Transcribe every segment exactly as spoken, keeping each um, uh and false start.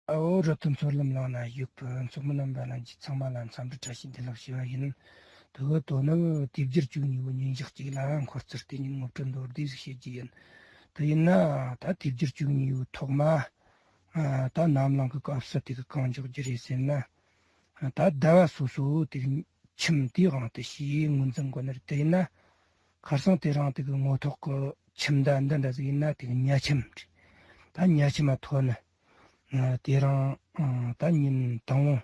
ཨོ་རི་ཐུ་མཚོ་ལམ་ལངས་ན་བཞུགས་པའི་མཚོ་མོ་རྣམ་པ་ལྷན་རྒྱས་ཚང་མ་ལ་འཚམས་འདྲི་བཀྲ་ཤིས་བདེ་ལེགས་ཞུ་བ་ཡིན། དེ་གི་དོ་ནི་དུས་བསྒྱུར་བཅུ་གཉིས་པོ་ཉིན་ཞག་གཅིག་ལ་འཁོར་ཚུལ་དེ་ཉིད་ངོ་སྤྲོད་མདོར་བསྡུས་ཤིག་བྱེད་རྒྱུ་ཡིན། དེ་ཡིན་ན་ད་དུས་བསྒྱུར་བཅུ་གཉིས་པོའི་ཐོག་མ། ཨ། ད་ནམ་ལངས་ཀྱི་སྐབས་སུ་དེ་གི་གང་འཇོག་རྒྱུ་རེད་ཟེར་ན། ཨ། ད་ཟླ་བ་སོ་སོ་དེ་གི་ཁྱིམ་དེའི་དབང་དུ་བྱས་ངོས་འཛིན་དགོས་ནི་རེད། དེ་ཡིན་ན། ཁར་སང་དེ་རིང་དེ་གི་ངོ་ཐོག་གི་ཁྱིམ་བརྡ་འདི་འདྲ་ཟིག་ཡིན་ན་དེ་གི་ཉ་ཁྱིམ་རེད། ད་ཉ་ཁྱིམ་མ་ཐོན་ནི། ཨ། དེ་རིང་ཨ། ད་ཉིན་དང་པོ།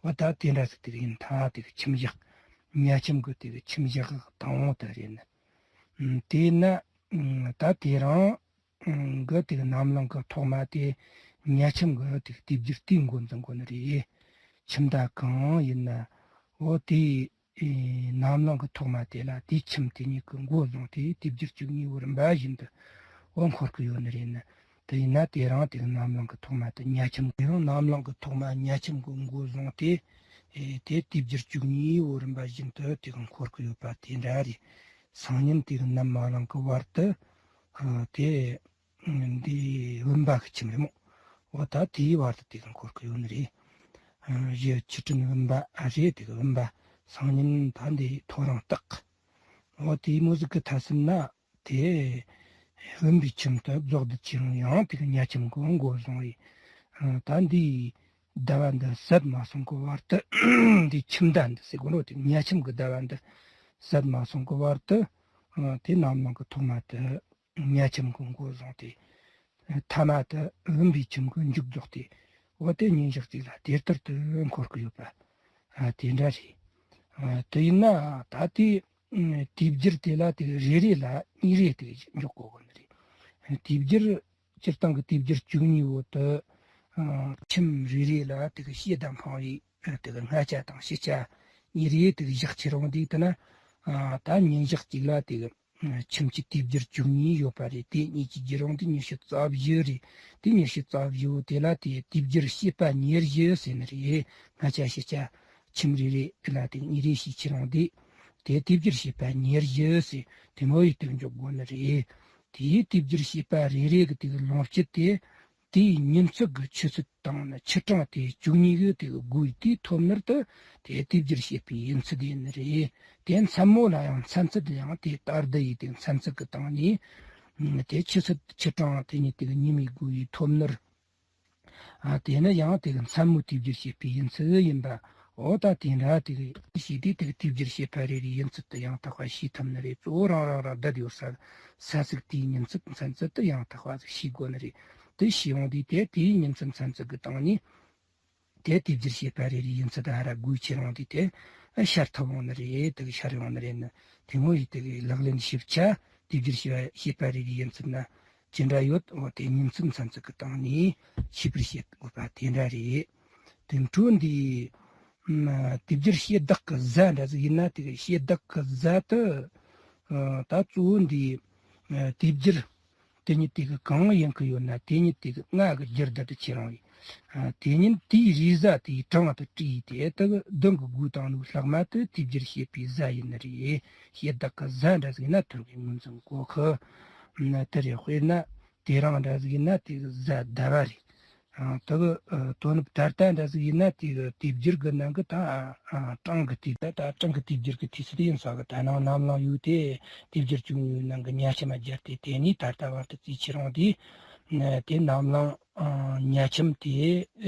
འོ་ད་དེ་འདྲ་ཟིག་དེ་གི་ཡིན། ད་དེ་གི་ཁྱིམ་ཞག་ཉ་ཁྱིམ་གི་དེ་གི་ཁྱིམ་ཞག་དང་པོ་དེ་རེད་ནི། ཨ། དེ་ན་ཨ། ད་དེ་རིང་གི་དེ་གི་ནམ་ལངས་གི་ཐོག་མ་དེ་ཉ་ཁྱིམ་གི་དེ་གི་དུས་བསྒྱུར་དེ་འགོ་འཛིན་དགོས་ནི་རེད། ཁྱིམ་བརྡ་གང་ཡིན་ན། འོ་དེ། ཨེ། ནམ་ལངས་ཀྱི་ཐོག་མ་དེ་ལ་དེའི་ཁྱིམ་དེ་ཉིད་ཀྱི་མགོ་བཟུང་སྟེ་དུས་བསྒྱུར་བཅུ་གཉིས་པོ་རིམ་པ་བཞིན་དུ་འོ་འཁོར་གྱི་ཡོད་ནི་རེད་ནི། དེ་ཡིན་ན་དེ་རིང་དེ་གི་ནམ་ལངས་ཀྱི་ཐོག་མ་དེ་ཉ་ཁྱིམ། དེ་རིང་ནམ་ལངས་ཀྱི་ཐོག་མ་ཉ་ཁྱིམ་གྱི་མགོ་བཟུང་སྟེ། ཨེ། དེ་དུས་བསྒྱུར་བཅུ་གཉིས་པོ་རིམ་པ་བཞིན་དུ་དེ་གི་འཁོར་གྱི་ཡོད་པ་དེ་འདྲ་རེད། སང་ཉིན་དེ་གི་ནམ་མ་ལངས་ཀྱི་བར་དུ། ཨ། དེ། འདི་བུམ་པ་གི་ཁྱིམ་རེད་མོ། འོ་ད་དེའི་བར་དུ་དེ་གི་འཁོར་གི་ཡོད་ནི་རེད། ཨ། གཞི་ཆུ་སྲིན་བུམ་པ་ཨ་རེད། དེ་གི་བུམ་པ་སང་ཉིན་ད་འདི་ཐོ་རངས་སྟག། འོ་དེའི་མོ་ཟིག་གི་ཐ་སིམ་ན་དེ་བུམ་པའི་ཁྱིམ་དུ་རྫོགས་སྡུད་ཆེ་རུང་ཡང་དེ་གི་ཉ་ཁྱིམ་གི་མགོ་བཟུང་བའི། ཨ། ད་འདི་ཟླ་བ་འདི་ཟད་མ་སོང་གི་བར་དུ། འདི་ཁྱིམ་ཟླ་འདི་ཟེར་གོ་ནོ་དེ་ཉ་ཁྱིམ་གི་ཟླ་བ་འདི་ཟད་མ་སོང་གི་བར་དུ། ཨ། དེ་ནམ་ལངས་གི་ཐོག་མ་དུ། ཉ་ཁྱིམ་གྱི་མགོ་བཟུང་སྟེ། ཐ་མ་དུ་བུམ་པའི་ཁྱིམ་གྱི་མཇུག་རྫོགས་ཏེ། འོ་དེ་ཉིན་ཞག་གཅིག་ལ་དེ་ལྟར་དུ་འཁོར་གྱི་ཡོད་པ། ཨ། དེ་འདྲ་རེད། ཨ། དེ་ཡིན་ན་ད་ལྟའི་དུས་བསྒྱུར་དེ་ལ་དེ་རེ་རེ་ལ་གཉིས་རེ་དེ་འཇོག་དགོས་གོ་ནི་རེད། དུས་བསྒྱུར་སྤྱིར་བཏང་གི་དུས་བསྒྱུར་བཅུ་གཉིས་པོ་དུ། ཨ། ཁྱིམ་རེ་རེ་ལ་དེ་གི་ཕྱེད་དང་འཕང་བའི་དེ་གི་སྔ་ཆ་དང་ཕྱི་ཆ་གཉིས་རེ་དེ་གི་བཞག་ཆེ་རུང་དེ་དེ་ན། ཨ། ད་ཉིན་ཞག་གཅིག་ལ་དེ་གི་ཁྱིམ་གྱི་དུས་བསྒྱུར་བཅུ་གཉིས་ཡོད་པ་རེད། དེ་གཉིས་ཀྱི་བསྒྱུར་རུང་དེ་ཉི་ཤུ་རྩ་བཞི་རེད། དེ་ཉི་ཤུ་རྩ་བཞི་བོ་དེ་ལ་དེ་དུས་བསྒྱུར་བྱེད་པ་ཉེར་བཞི་ཟེར་ནི་རེད། སྔ་ཆ་ཕྱི་ཆ་ཁྱིམ་རེ་རེ་དེ་ལ་དེ་གཉིས་རེ་བྱས་ཆེ་རུང་དེ། དེ་དུས་བསྒྱུར་བྱེད་པ་ཉེར་བཞི་ཟེར་དེ་མོ་ཡི་དེ་འཇོག་དགོས་ནི་རེད། དེའི་དུས་བསྒྱུར་བྱེད་པ་རེ་རེ་གི་དེ་གི་ལོངས་སྤྱོད་དེ། དེའི་ཉིན་ཚིགས་ཀྱི་ཆུ་ཚོད་དང་ནི་ཆུ་གྲངས་དེ་བཅུ་གཉིས་གི་དེ་དགོས་དུས་ཐོབ་ནར་དུ་དེ་དུས་བསྒྱུར་བྱེད་པའི་ཡུན་ཚད་ཡིན་ནི་རེད། དེ་མཚན་མོ་ལ་ཡང་མཚན་ཚད་ཡང་དེ་ལྟར་དུ་ཡི་དེ་མཚན་ཚད་ཀྱི་སྟེང་ནས་དེ་ཆུ་ཚོད་ཆུ་གྲངས་དེ་ཉིད་དེ་ཉི་མའི་དགོས་ཡི་ཐོབ་ནར། ཨ། དེ་ནི་ཡང་དེ་མཚན་མོ་དུས་བསྒྱུར་བྱེད་པའི་ཡུན་ཚད་ཡིན་པ། འོ་ད་དེ་འདྲ་དེ་ཞིག་དེ་དེ་དུས་བསྒྱུར་བྱེད་པ་རེ་རེའི་ཡུན་ཚད་དུ་ཡང་དག་པ་ཤེས་ཐུབ་ནི་རེད། གཙོ་བོ་རང་རང་རང་བསྡད་ཡོད་ས། ས་ཚིགས་དེའི་ཉིན་ཚིགས་མཚན་ཚད་དུ་ཡང་དག་པ་ཞིག་ཤེས་དགོས་ནི་རེད། དེ་ཤེས་ཡོང་དུས་དེ་དེའི་ཉིན་ཚིགས་མཚན་ཚིགས་ཀྱི་སྟེང་ནས་དེ་དུས་བསྒྱུར་བྱེད་པ་རེ་རེའི་ཡུན་ཚད་དུ་ཧ་ར་དགོས་ཆེ་རུང་དུས་དེ་ཤར་ཐུབ་ཡོང་ནི་རེད། དེ་གི་ཤར་ཡོང་ནི་རེད་ནི། དེ་ངོ་ཡི་དེ་གི་ལག་ལེན་ཞིབ་ཆ་དུས་བསྒྱུར་བྱེད་པ་བྱེད་པ་རེ་རེའི་ཡུན་ཚད་ན་ཅི་འདྲ་ཡོད། འོ་དེ་ཉིན་ཚིགས་མཚན་ཚིགས་ཀྱི་སྟེང་ནས་ཤེས་པར་བྱེད་དགོས་པ་དེ་འདྲ་རེད། དེ་འཕྲོ་འདི། ཨ། དུས་བསྒྱུར་བྱེད་བདག་གི་གཟའ་འདྲ་ཟིག་ཡིན་ན་དེ་གི་བྱེད་བདག་གི་གཟའ་དུ། ཨ། ད་གཙོ་བོ་འདི། ཨ། དུས་བསྒྱུར་དེ་ཉིད་དེ་གི་གང་ཡིན་གི་ཡོད་ན་དེ་ཉིད་དེ་གི་སྔ་གི་བསྒྱུར་བསྡུ་དུ་ཁྱེར་ཡོང་ཡིན། ཨ། དེ་ཉིད་དེའི་རེས་གཟའ་དེའི་གྲངས་དུ་བྲིས་ཏེ་དེ་གི་བདུན་གི་དགུའི་སྟེང་ནས་ལྷག་མ་དུ་དུས་བསྒྱུར་བྱེད་པའི་གཟའ་ཡིན་ནི་རེད། བྱེད་བདག་གི་གཟའ་འདྲ་ཟིག་ཡིན་ན་ཐོན་གི་ངོས་འཛིན་གོ་གི། ཨ། དེ་རེད། དཔེར་ན་དེ་རིང་འདྲ་ཟིག་ཡིན་ན་དེ་གི་གཟའ་ཟླ་བ་རེད། ཨ། དེ་གི། ཨ། དོ་ནུབ་ད་ལྟ་འདྲ་ཟིག་ཡིན་ན་དེ་གི་དུས་བསྒྱུར་གི་ནང་གི་ད། ཨ། གྲངས་ཀྱི་དུས། ད་ད་གྲངས་ཀྱི་དུས་བསྒྱུར་གི་དུས་ཚོད་ཡིན་ས་གི། ད་ནངས་ནམ་ལངས་ཡོད་དེ་དུས་བསྒྱུར་བཅུ་གཉིས་པོའི་ནང་གི་ཉ་ཁྱིམ་མ་བསྒྱུར་ཏེ་དེ་ནས་ད་ལྟ་བར་དུ་རྩིས་ཁྱེར་ཡོང་དུས། ཨ། དེ་ནམ་ལངས། ཨ། ཉ་ཁྱིམ་དེ་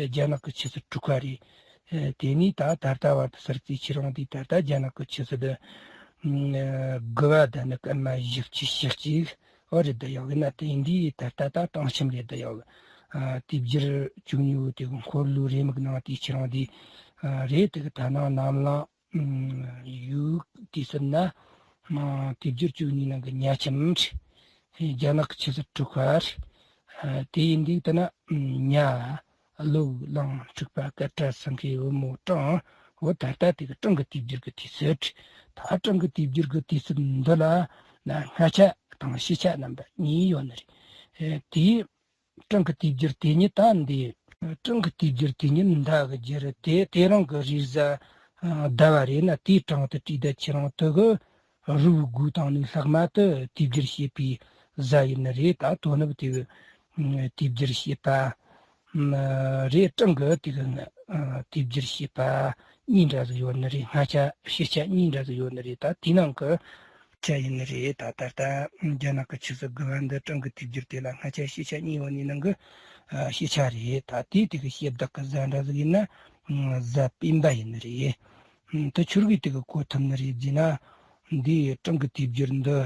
རྒྱ་ནག་གི་ཆུ་ཚོད་དྲུག་པ་རེད། ཨ། དེ་ནས་ད་ད་ལྟ་བར་དུ་ཟེར་རྩིས་ཁྱེར་ཡོང་དུས་ད་ལྟ་རྒྱ་ནག་གི་ཆུ་ཚོད། ཨ། དགུ་པ་དང་ནི་སྐར་མ་བཞི་བཅུ་ཞེ་གཅིག་འོ་རེད་ད་ཡོད་གི་ན། དེ་འདི་ད་ལྟ་ད་གྲངས་ཆུང་རེད་ད་ཡོད་གི། ཨ། དུས་བསྒྱུར་བཅུ་གཉིས་པོ་དེ་འཁོར་ལོའི་རེའུ་མིག་ནང་དེ་ཁྱེར་ཡོང་དུས། ཨ། རེད། དེ་གི་ད་ནངས་ནམ་ལངས། ཨ། ཡོད་དུས་ཟེར་ན། ཨ། དུས་བསྒྱུར་བཅུ་གཉིས་ནང་གི་ཉ་ཁྱིམ་རེད། རྒྱ་ནག་གི་ཆུ་ཚོད་དྲུག་པ་རེད། ཨ། དེ་ཡིན་དུས་ད་ན་ཉ། ཀླུ། གླང་། འཁྲུག་པ། སྐད་སྒྲ། སེང་གེ། བུ་མོ། གྲངས། འོ་ད་ལྟ་དེ་གི་གྲངས་ཀྱི་དུས་བསྒྱུར་གྱི་དུས་ཚོད། ད་གྲངས་ཀྱི་དུས་བསྒྱུར་གྱི་དུས་ཚོད་འདི་ལ་ན་སྔ་ཆ་དང་ཕྱི་ཆ་རྣམ་པ་གཉིས་ཡོད་ནི་རེད། ཨེ། དེའི་གྲངས་ཀྱི་དུས་བསྒྱུར་དེ་ཉིད་ད་འདི། གྲངས་ཀྱི་དུས་བསྒྱུར་དེ་ཉིད་མདའ་གི་རྒྱུ་རེད་དེ། དེ་རིང་གི་རེས་གཟའ་ཟླ་བ་རེད་ན་དེའི་གྲངས་དུ་བྲིས་ད་ཁྱེར་ཡོང་དུ་གི། རུ་དགུའི་སྟེང་ནས་ལྷག་མ་དུ་དུས་བསྒྱུར་བྱེད་པའི་གཟའ་ཡིན་ནི་རེད། ད་དོ་ནུབ་དེ་གི་དུས་བསྒྱུར་བྱེད་པ། རེད། གྲངས་ཀྱི་དེ་གི་དེབ་སྒྱུར་བྱེད་པ་གཉིས་འདྲ་ཟིག་ཡོད་ནི་རེད། སྔ་ཆ་ཕྱི་ཆ་གཉིས་འདྲ་ཟིག་ཡོད་ནི་རེད། ད་དེའི་ནང་གི་ཆ་ཡིན་ནི་རེད། ད་ད་ལྟ་རྒྱ་ནག་གི་ཆུ་ཚོད་དགུ་པ་འདི་གྲངས་ཀྱི་དེབ་སྒྱུར་དེ་ལ་སྔ་ཆ་ཕྱི་ཆ་གཉིས་ཡོད་ནི་ནང་གི་ཕྱི་ཆ་རེད། ད་དེའི་དེ་གི་ཞབས་བཏགས་གི་གཟའ་འདྲ་ཟིག་ཡིན་ན་གཟའ་སྤེན་པ་ཡིན་ནི་རེད། དེ་ཆི་གི་དེ་གི་གོ་ཐུབ་ནི་རེད་ཟེར་ན། འདིའི་གྲངས་ཀྱི་དེབ་སྒྱུར་འདི།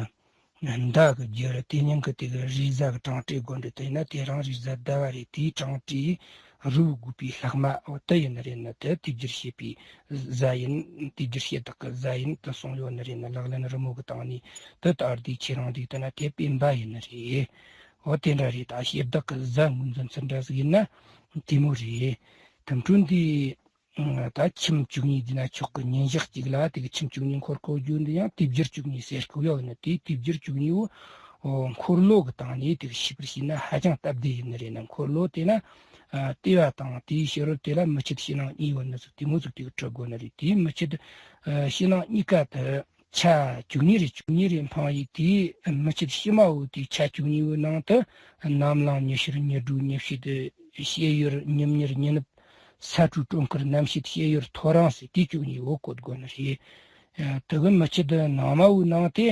ཟླ་གི་རྒྱུ་རུ་དེ་ཉིན་གི་དེ་གི་རེས་གཟའ་གི་གྲངས་སྤྲད་དགོས་འདྲི་དེ་ན། དེ་རིང་རེས་གཟའ་ཟླ་བ་རེད། དེའི་གྲངས་སྤྲད་རིལ་བུ་དགུ་པའི་ལྷག་མ་འོ་དེ་ཡིན་ནི་རེད་ན། དེ་དེབ་སྒྱུར་བྱེད་པའི་གཟའ་ཡིན། དེབ་སྒྱུར་བྱེད་བདག་གི་གཟའ་ཡིན་དུ་གསུངས་ཡོད་ནི་རེད་ན། ལག་ལེན་རི་མོ་གི་སྟེང་ནས་དེ་ལྟར་དེའི་ཁྱེད་རང་དེ་ལྟ་ན་དེ་སྤེན་པ་ཡིན་ནི་རེད། འོ་དེ་འདྲ་རེད། ད་ཞབས་བདག་གི་གཟའ་ངོས་འཛིན་ཚུལ་འདྲ་ཟིག་ཡིན་ན་དེ་མོ་རེད། དེ་འཕྲོ་འདི། ད་ཁྱིམ་བཅུ་གཉིས་འདི་ན་ཆོག་གི། ཉིན་ཞག་གཅིག་ལ་དེ་གི་ཁྱིམ་བཅུ་གཉིས་འཁོར་གོ་རྒྱུ་འདི་ཡང་དེབ་སྒྱུར་བཅུ་གཉིས་ཟེར་གོ་ཡོད་ནི། དེ་དེབ་སྒྱུར་བཅུ་གཉིས་བོ་འཁོར་ལོ་གི་སྟེང་ནས་དེ་གི་ཤེས་པར་བྱས་ན་ཧ་ཅང་སྟབས་བདེ་ཡིན་ནི་རེད་ན། འཁོར་ལོ་དེ་ན་ལྟེ་བ་དང་དེའི་ཕྱི་རོལ་དེ་ལ་མི་ཆད་ཕྱི་ནང་གཉིས་ཡོད་ནི་ཟིག་དེ་མོ་ཟིག་དེ་གི་འཕྲོད་དགོས་ནི་རེད། དེའི་མི་ཆད་ཕྱི་ནང་གཉིས་ཀ་དེ། ཆ་བཅུ་གཉིས་རེ་བཅུ་གཉིས་རེ་འཕངས་ཡིས། དེའི་མི་ཆད་ཕྱི་མ་བོ་དེའི་ཆ་བཅུ་གཉིས་བོའི་ནང་དུ་ནམ་ལངས་ཉི་ཤར་ཉི་དྲོས་ཉི་ཕྱེད་དུ་ཤེལ་ཡུལ་ཉིམ་ཉིར་ཉི་ནུབ་ས་བྲུ་དྲོ་འཁར་གནམ་ཕྱེད་ཤེལ་ཡུལ་ཐོ་རངས་ཟེར་དེ་བཅུ་གཉིས་བོ་བཀོད་དགོས་ནི་རེད། དེ་གི་མི་ཆད་ནང་མ་བོའི་ནང་དེ་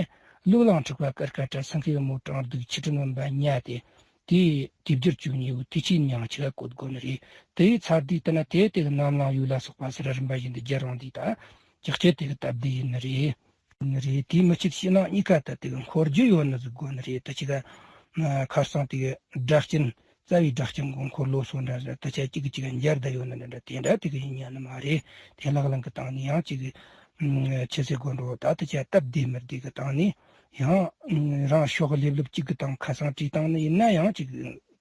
ལུག་གླང་འཁྲུག་པ་ཀར་ཀ་ཏྲ་སེང་གེ་མོ་གྲང་སྡུག་ཆུ་ཁྲི་སྨན་པ་ཉ་དེ། དེའི་དེབ་སྒྱུར་བཅུ་གཉིས་བོ་དེ་ཆེས་ཉང་ཆེ་བ་བཀོད་དགོས་ནི་རེད། དེའི་ཚར་དུས་ལྟ་ན་དེ་དེ་གི་ནམ་ལངས་ཡུལ་ལ་སོགས་པ་ཟེར་རིམ་པ་བཞིན་དུ་རྒྱལ་རང་དུས་ད་ཅག་ཅེ་དེ་གི་སྟབས་བདེ་ཡིན་ནི་རེད། ནི་རེད། དེའི་མི་ཆད་ཕྱི་ནང་གཉིས་ཀ་ད་དེ་གི་འཁོར་རྒྱུ་ཡོད་ནི་ཟིག་དགོས་ནི་རེད། ད་ཅི་ག་ཁར་སང་དེ་གི་སྒྲ་གཅན་རྩ་བའི་སྒྲ་གཅན་གོ་འཁོར་ལོ་སོགས་འདྲ་ཟེར་ད་ཆ་གཅིག་གི་གཅིག་ག་འབྱར་བསྡད་ཡོད་ནི་འདྲ་འདྲ་དེ་འདྲ་དེ་གི་ཡིན་ཉན་ནི་མ་རེད། དེ་ལག་ལེན་གི་སྟེང་ནས་ཡང་གཅིག་གི་ཆི་ཟེར་དགོས་འགྲོ། ད་ད་ཆ་སྟབས་བདེ་མི་བདེ་གི་སྟེང་ནས་ཡང་རང་ཤོག་ལེབ་ལེབ་གཅིག་གི་སྟེང་ཁ་སང་བྲིས་བཏང་ནི་ཡིན་ན་ཡང་གཅིག་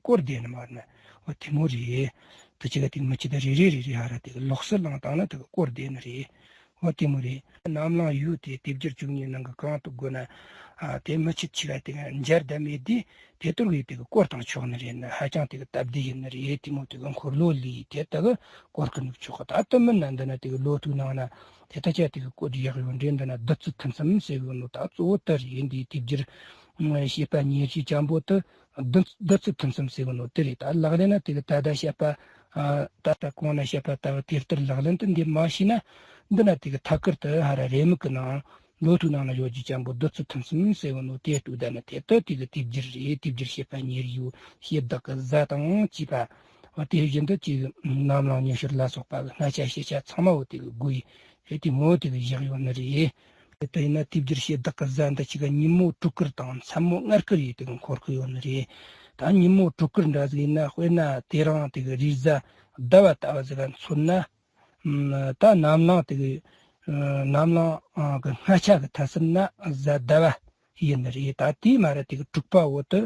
སྐོར་བསྡད་ནི་མ་རེད་ན། འོ་དེ་མོ་རེད། དེ་ཅི་ག་དེ་མི་ཆད་རེ་རེ་རེ་རེ་ཧ་ར་དེ་གི་ལོགས་སུ་བླངས་བཏང་ན་དེ་གི་སྐོར་བསྡད་ནི་རེད། འོ་དེ་མོ་རེད། ནམ་ལངས་ཡུལ་དེ་དེབ་སྒྱུར་བཅུ་གཉིས་ནང་གི་གང་དུ་དགོས་ན། ཨ་དེ་མི་ཆད་ཆི་ག་དེ་གི་འབྱར་བསྡད་མེད་དེ་དེ་ལྟར་གི་དེ་གི་སྐོར་བཏང་ཆོག་ནི་རེད་ན། ཧ་ཅང་དེ་གི་སྟབས་བདེ་ཡིན་ནི་རེད། དེ་མོ་དེ་གི་འཁོར་ལོ་ལས་དེ་དེ་གི་སྐོར་གི་ནུབ་ཆོག་གི། ད་དེ་མིན་ན་འདི་ན་དེ་གི་ལོ་ཐུག་ནང་ན་དེ་ད་ཆ་དེ་གི་བཀོད་ཡག་ཡོད་འདྲེ་འདི་ན་བདུད་རྩི་ཐུན་གསུམ་ཟེར་གི་ནོ། ད་གཙོ་བོ་དེ་རེད། འདི་དེབ་སྒྱུར་བྱེད་པ་ཉེར་བཞི་ཅན་པོ་དེ། བདུད་བདུད་རྩི་ཐུན་གསུམ་ཟེར་གི་ནོ་དེ་རེད། ད་ལག་ལེན་ན་དེ་གི་ད་ལྟ་བཤད་པ། ཨ་ད་ལྟ་གོང་ན་བཤད་པ་ལྟ་བུ་དེ་ལྟར་ལག་ལེན་དུ་འདེབས་མ་ཤེས་ན། འདི་ན་དེ་གི་ཐད་ཀར་དུ་ཧ་ར་རེའུ་མིག་གི་ནང་ལོ་ཐུག་ནང་ན་ཡོད་རྒྱུ་ཅན་པོ་བདུད་རྩི་ཐུན་གསུམ་ཟེར་གི་ནོ་དེ་བཏུས་ད་ན་དེ་ལྟར་དེ་གི་དེབ་སྒྱུར་རེད། དེབ་སྒྱུར་བྱེད་པ་ཉེར་བཞི་བོ་ཞབས་བཏགས་གི་གཟའ་དང་བཅས་པ། འོ་དེ་བཞིན་དུ་ཅིག་ནམ་ལངས་ཉི་ཤར་ལ་སོགས་པ་གི་སྔ་ཆ་ཕྱི་ཆ་ཚང་མ་བོ་དེ་གི་དགོས་ཡི། ཨེ་དེ་མོ་དེ་གི་བཞག་ཡོད་ནི་རེད། དེ་ཡིན་ན་དེབ་སྒྱུར་ཞབས་བཏགས་གི་གཟའ་འདི་ཅི་ག་ཉིན་མོ་དྲུག་དཀར་དང་མཚན་མོ་ལྔ་དཀར་ཡིས་དེ་གི་འཁོར་གི་ཡོད་ནི་རེད། ད་ཉིན་མོ་དྲུག་དཀར་འདྲ་ཟིག་ཡིན་ན། དཔེར་ན་དེ་རིང་དེ་གི་རེས་གཟའ་ཟླ་བ་ལྟ་བུ་ཟིག་ག་མཚོན་ན། ད་ནམ་ལངས་དེ་གི་ནམ་ལངས་གི་སྔ་ཆ་གི་མཐའ་ཟུར་ན་གཟའ་ཟླ་བ་ཡིན་ནི་རེད། ད་དེའི་མ་ར་དེ་གི་དྲུག་པ་བོ་དེ་